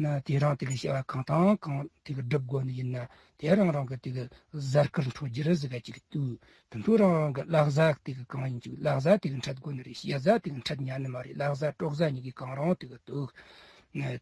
ན་དེ་རང་དེ་གི་བྱ་བ་གང་དང་གང་དེ་གི་སྒྲུབ་དགོས་ནི་ཡིན་ན། དེ་རང་རང་གི་དེ་གི་གཟའ་སྐར་འཕྲོད་རྒྱུ་རེད་ཟིག་ག་ཅིག་གཏུག། དེ་འཕྲོ་རང་རང་གི་ལག་བཟའ་དེ་གི་གང་ཡིན་ཅིག་ལག་བཟའ་དེ་གི་འཕྲད་དགོས་ནི་རེད། ཞེ་བཟའ་དེ་གི་འཕྲད་ཉན་ནི་མ་རེད། ལག་བཟའ་གྲོགས་བཟའ་གཉིས་ཀྱི་གང་རུང་དེ་གི་གཏུག།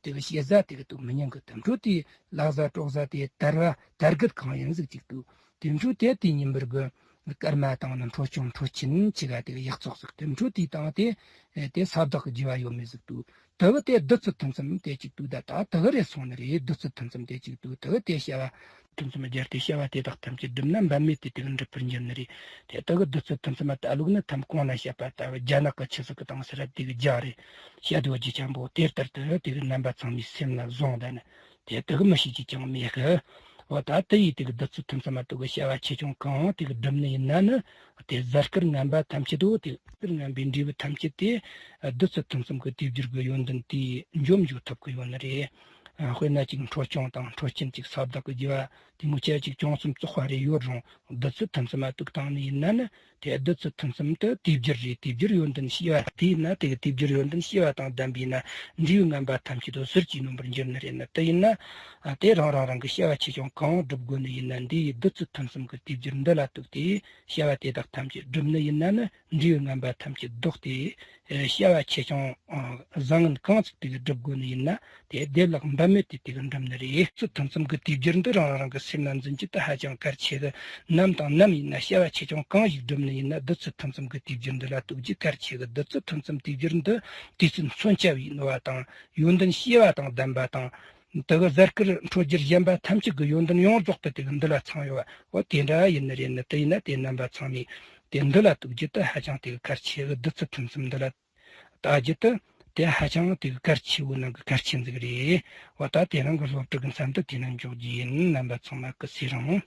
དེ་གི་ཞེ་བཟའ་དེ་གི་གཏུག་མི་ཉན་གི། དེ་འཕྲོ་དེ་ལག་བཟའ་གྲོགས་བཟའ་དེ་དར་བ་དར་རྒུད་གང་ཡིན་ཟིག་ཅིག་གཏུག། དེ་འཕྲོ་དེ་དེ་ཉིན་པར་གི་སྐར་མ་དང་ནི་འཕྲོད་བྱུང་འཕྲོད་ཕྱིན་ཅིག་ག་དེ་གི་ཡག་བཙོག་ཟིག། དེ་འཕྲོ་དེ་དང་དེ་དེ་ས་བདག་གི་རྒྱུ་བ་ཡོད་མེད་ཟིག་གཏུག། དེ་གི་དེ་བདུད་རྩི་ཐུན་གསུམ་དེ་གཅིག་ཏུ་ད་ད་དེ་གི་རེད་སོང་ནི་རེད། བདུད་རྩི་ཐུན་གསུམ་དེ་གཅིག་ཏུ་དེ་གི་དེ་བྱ་བ་ཐུན་གསུམ་སྦྱར་ཏེ་བྱ་བ་དེ་དག་ཐམས་ཅད་བསྒྲུབས་ན་འབད་མེད་དེ་དེ་གི་འགྲུབ་པར་འགྱུར་ནི་རེད། དེ་དེ་གི་བདུད་རྩི་ཐུན་གསུམ་ལྟ་ལུགས་ནི་ཐམ་གོང་ན་བཤད་པ་ལྟ་བུ་རྒྱ་ནག་གི་ཆུ་ཚོད་ཀྱི་དང་སི་ར་དེ་གི་རྒྱ་རེད། བཤད་དོ་རྒྱུ་ཅན་པོ་དེ་ལྟར་དུ་དེ་གི་རྣམ་པ་ཚང་མའི་སེམས་ལ་བཟུང་ད་ནི་དེ་དེ་གི་མི་ཤེས་ཀྱི་ཅང་མེད་གི། འོ་ད་དེ་ཡིས་དེ་གི་བདུད་རྩི་ཐུན་མཚམས་མ་དེ་གི་བྱ་བ་ཆེ་ཆུང་གང་དེ་གི་བསྒྲུབས་ནི་ཡིན་ན་ནི། དེ་གཟའ་སྐར་ངན་པ་ཐམས་ཅད་དོ། དེ་གཟའ་སྐར་ངན་པའི་འབྲས་བུ་ཐམས་ཅད་དེ་བདུད་རྩི་ཐུན་མཚམས་ཀྱི་དུས་སྦྱོར་གྱི་ཡོན་ཏན་དེ་འཇོམས་འཇུག་ཐུབ་ཀྱི་ཡོད་ནི་རེད། དཔེར་ན་ཅིག་འཕྲོད་སྐྱོང་དང་འཕྲོད་རྐྱེན་ཅིག་ས་བདག་གི་རྒྱུ་བ་དེ་མོ་ཆ་ཅིག་བྱུང་སོང་བཙོག་པ་རེ་ཡོད་རུང་བདུད་རྩི་ཐུན་མཚམས་མ་དེ་གི་བཏང་ནི་ཡིན་ན་ནི། དེ་བདུད་རྩི་ཐུན་མཚམས་དེ་དུས་སྦྱོར་རེད། དུས་སྦྱོར་ཡོན་ཏན་བྱེ་བ་དེ་ཡིན་ན་དེ་གི་དུས་སྦྱོར་ཡོན་ཏན་བྱེ་བ་དང་ལྡན་པ་ཡིན་ན་འབྲས་བུ་ངན་པ་ཐམས་ཅད་དོ་ཟུར་གྱིས་ནོན་པར་འགྱུར་ནི་རེད་ན། དེ་ཡིན་ན་དེ་རང་རང་རང་གི་བྱ་བ་ཆེ་ཆུང་གང་བསྒྲུབ་དགོས་ནི་ཡིན་ན་འདི་ཡི་བདུད་རྩི་ཐུན་མཚམས་ཀྱི་དུས་སྦྱོར་འདི་ལ་གཏུགས་ཏེ་བྱ་བ་དེ་དག་ཐམས་ཅད་བསྒྲུབས་ནི་ཡིན་ན་ནི་འབྲས་བུ་ངན་པ་ཐམས་ཅད་ལྡོག་སྟེ། བྱ་བ་ཆེ་ཆུང་བཟང་ངན་གང་ཚིག་དེ་གི་སྒྲུབ་དགོས་ནི་ཡིན་ན། དེ་བདེ་བླག་འབད་མེད་དེ་དེ་གི་འགྲུབ་ནི་རེད། བདུད་རྩི་ཐུན་མཚམས་ཀྱི་དུས་སྦྱོར་འདི་རང་རང་གི་སེམས་ན་འཛིན་རྒྱུ་དེ་ཧ་ཅང་གལ་ཆེ་གི། ནམ་དང་ནམ་ཡིན་ན་བྱ་བ་ཆེ་ཆུང་གང་ཞིག་བསྒྲུབ་ནི་ཡིན་ན་བདུད་རྩི་ཐུན་མཚམས་ཀྱི་དུས་སྦྱོར་འདི་ལ་གཏུགས་རྒྱུ་གལ་ཆེ་གི། བདུད་རྩི་ཐུན་མཚམས་དུས་སྦྱོར་འདི་དུས་ཚོད་མཚོན་ཆ་བའི་ནུས་པ་དང་ཡོན་ཏན་བྱེ་བ་དང་ལྡན་པ་དང་། དེ་གི་གཟའ་སྐར་འཕྲོད་སྦྱོར་གཞན་པ་ཐམས་ཅད་ཀྱི་ཡོན་ཏན་ཡོངས་རྫོགས་དེ་དེ་གི་འདི་ལ་ཚང་ཡོད་པ། འོ་དེ་འདྲ་ཡིན་ནི་རེད་ནི། དེ་ཡིན་ན་དེ་རྣམ་པ་ཚང་མས་དེ་འདི་ལ་གཏུགས་རྒྱུ་དེ་ཧ་ཅང་དེ་གི་གལ་ཆེ་གི། བདུད་རྩི་ཐུན་མཚམས་འདི་ལ་ལྟ་རྒྱུ་དེ་དེ་ཧ་ཅང་དེ་གི་གལ་ཆེ་བོ་ནང་གི་གལ་ཆེན་ཟིག་རེད། འོ་ད་དེ་རིང་གི་སློབ་ཁྲིད་ཀྱི་མཚམས་དེ་དེ་ན་འཇོག་རྒྱུ་ཡིན། རྣམ་པ་ཚང་མ་སྐུ་ཚེ་རིང་།